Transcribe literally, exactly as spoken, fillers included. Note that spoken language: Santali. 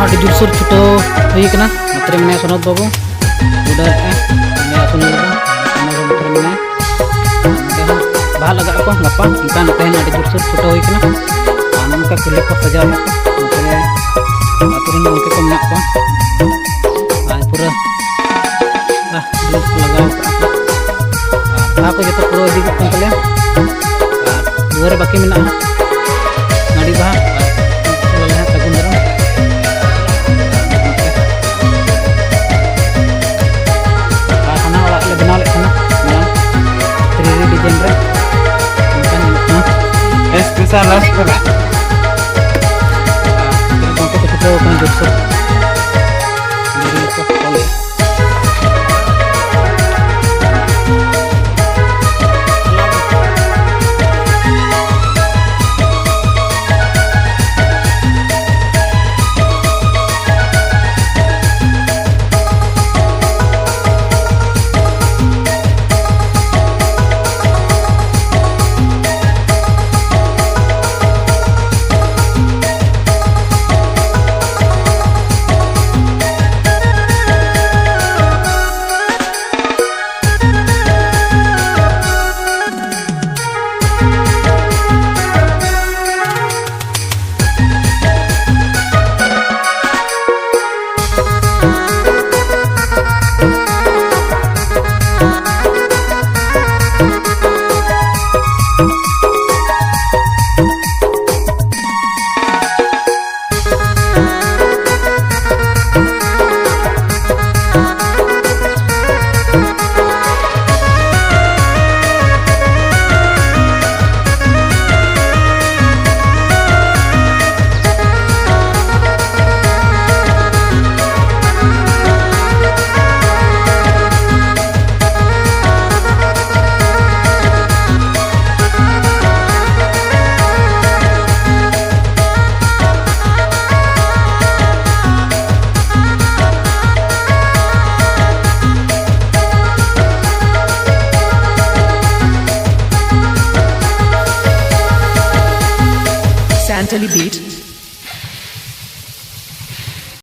ᱟᱹᱰᱤ ᱡᱳᱨᱥᱳᱨ ᱪᱷᱩᱴᱟᱹᱣ ᱦᱩᱭ ᱠᱟᱱᱟ᱾ ᱱᱚᱛᱮ ᱨᱮ ᱢᱮᱱᱟᱭᱟ ᱥᱚᱱᱚᱛ ᱵᱟᱹᱵᱩ, ᱩᱰᱟᱹᱣᱮᱫᱼᱟ, ᱩᱱᱤ ᱟᱹᱛᱩ ᱨᱤᱱᱤᱡ ᱠᱟᱱᱟ᱾ ᱚᱱᱟ ᱠᱚ ᱱᱚᱛᱮ ᱨᱮ ᱢᱮᱱᱟᱭᱟ᱾ ᱱᱚᱛᱮ ᱦᱚᱸ ᱵᱟᱦᱟ ᱞᱟᱜᱟᱜ ᱟᱠᱚ ᱜᱟᱯᱟ, ᱚᱱᱠᱟ ᱱᱚᱛᱮ ᱦᱚᱸ ᱟᱹᱰᱤ ᱡᱳᱨᱥᱳᱨ ᱪᱷᱩᱴᱟᱹᱣ ᱦᱩᱭ ᱠᱟᱱᱟ᱾ ᱟᱨ ᱱᱚᱝᱠᱟ ᱠᱩᱞᱦᱤ ᱠᱚ ᱥᱟᱡᱟᱣ ᱮᱫᱟ ᱠᱚ᱾ ᱱᱚᱛᱮ ᱨᱮ ᱟᱹᱛᱩ ᱨᱮᱱ ᱜᱚᱢᱠᱮ ᱠᱚ ᱢᱮᱱᱟᱜ ᱠᱚᱣᱟ᱾ ᱟᱨ ᱯᱩᱨᱟᱹ, ᱟᱦ, ᱵᱮᱞᱩᱱ ᱠᱚ ᱞᱟᱜᱟᱣ ᱠᱟᱜᱼᱟ ᱠᱚ᱾ ᱟᱨ ᱵᱟᱦᱟ ᱠᱚ ᱡᱚᱛᱚ ᱯᱩᱨᱟᱹᱣ ᱤᱫᱤ ᱠᱚᱜ ᱠᱟᱱ ᱛᱟᱞᱮᱭᱟ᱾ ᱟᱨ ᱫᱩᱣᱟᱹᱨ ᱨᱮ ᱵᱟᱹᱠᱤ ᱢᱮᱱᱟᱜᱼᱟ ᱱᱟᱹᱲᱤ ᱵᱟᱦᱟ᱾ ᱟᱨ ᱩᱱᱠᱩ ᱞᱮ ᱦᱟᱸᱜ ᱥᱟᱹᱜᱩᱱ ᱫᱟᱨᱟᱢ᱾ ᱟᱨ ᱦᱟᱱᱟ ᱚᱲᱟᱜ ᱞᱮ ᱵᱮᱱᱟᱣ ᱞᱮᱫ ᱛᱟᱦᱮᱱᱟ, ᱢᱟᱲᱟᱝ ᱛᱷᱨᱤ ᱰᱤ ᱰᱤᱡᱟᱭᱤᱱ ᱨᱮ᱾ ᱚᱱᱠᱟ ᱧᱮᱞᱚᱜ ᱠᱟᱱᱟ᱾ ᱮᱥ ᱯᱮᱥᱟᱞ ᱨᱟᱥ ᱠᱚᱨᱟ᱾ ᱟᱨ ᱜᱚᱢᱠᱮ ᱠᱚ ᱪᱷᱩᱴᱟᱹᱣ ᱟᱠᱟᱱᱟ ᱡᱳᱨᱥᱳᱨ᱾ ᱵᱤᱨᱤᱫ ᱠᱚ ᱚᱞ᱾ Santali beat.